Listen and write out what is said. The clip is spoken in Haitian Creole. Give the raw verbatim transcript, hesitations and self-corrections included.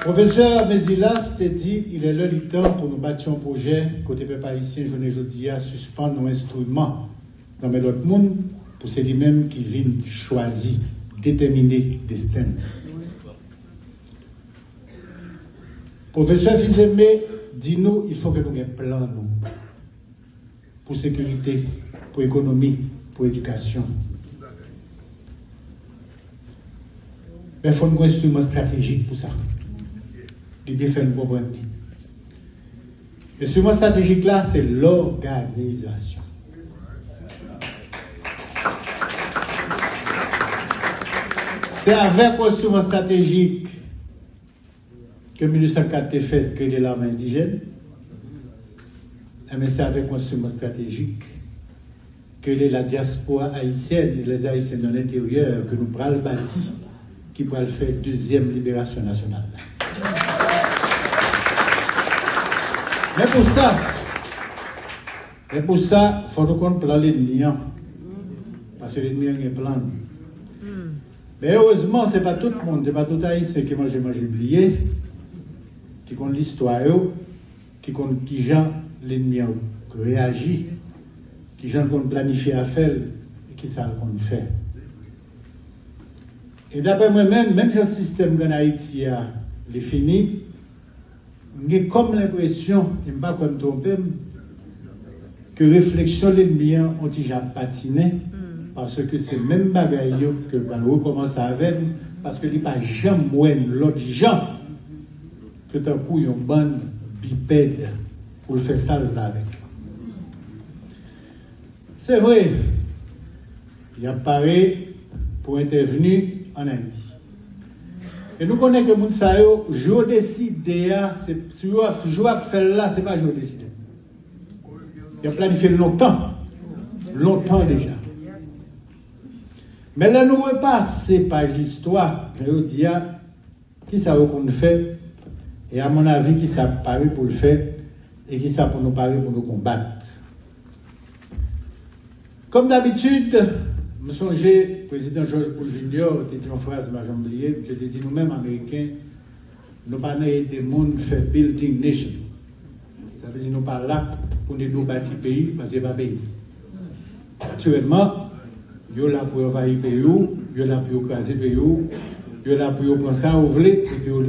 Pwofesè Mésilas te di, il est l'heure, li tan pou nou bati yon pwojè kote pèp ayisyen jounen jodi a sispann yon enstriman nan men lòt moun, pou se li menm ki vin chwazi, detèmine desten l. Pwofesè Fils-Aimé di nou, il faut que nou gen plan nou pou sekirite, pou ekonomi, pou edikasyon. Men fò n gen yon enstriman estratejik pou sa. Li byen fè n konprann li. Enstriman estratejik la, se lòganizasyon. Se avèk yon enstriman estratejik ke mil uit san kat te fèt, ke rele Lame Endijèn, enben se avèk yon enstriman estratejik ke rele la diaspora haïtienne et les Haïtiens dans l'intérieur ke nou pral bati, ki pral fè dezyèm liberasyon nasyonal la. Men pou sa, men pou sa, fò nou konn plan lènmi an. Paske lènmi an gen plan l. Men erezman, se pa tout moun, se pa tout Ayisyen ki manje manje bliye, ki konn listwa yo, ki konn kijan lènmi an reyaji, kijan l konn planifye afè l, e kisa l konn fè. E daprè mwen menm, menm jan sistèm k ann Ayiti a, li fini, m gen kòm lenpresyon, e m pa kwè m twonpe m, ke refleksyon lènmi an yon ti jan ap patinen, paske se menm bagay yo ke l pral rekòmanse avè n, paske li pa janm wè n lòt jan ke tankou yon bann bipèd pou l fè sa l vle avèk yo. Se vre, y ap pare pou entèvni ann Ayiti. E nou konnen ke moun sa yo, jou yo deside a, se, si yo ap, jou ap fè l la, se pa jou yo deside. Y ap planifye l lontan. Lontan deja. Men lè nou repase paj listwa, jan yo di a, kisa yo konn fè, e a mon avi, kisa ap pare pou l fè, e kisa pou nou pare pou nou konbat. Kòm dabitid, m sonje Prezidan George Bush Junior te di yon fraz m pa janm bliye, misye te di, nou menm Ameriken, nou pa nan ede moun fè building nation. Sa vle di nou pa la pou n ede w bati peyi, paske se pa peyi. Natirèlman, yo la pou yo anvayi peyi w, yo la pou yo kraze peyi w, yo la pou yo pran sa yo vle, epi yo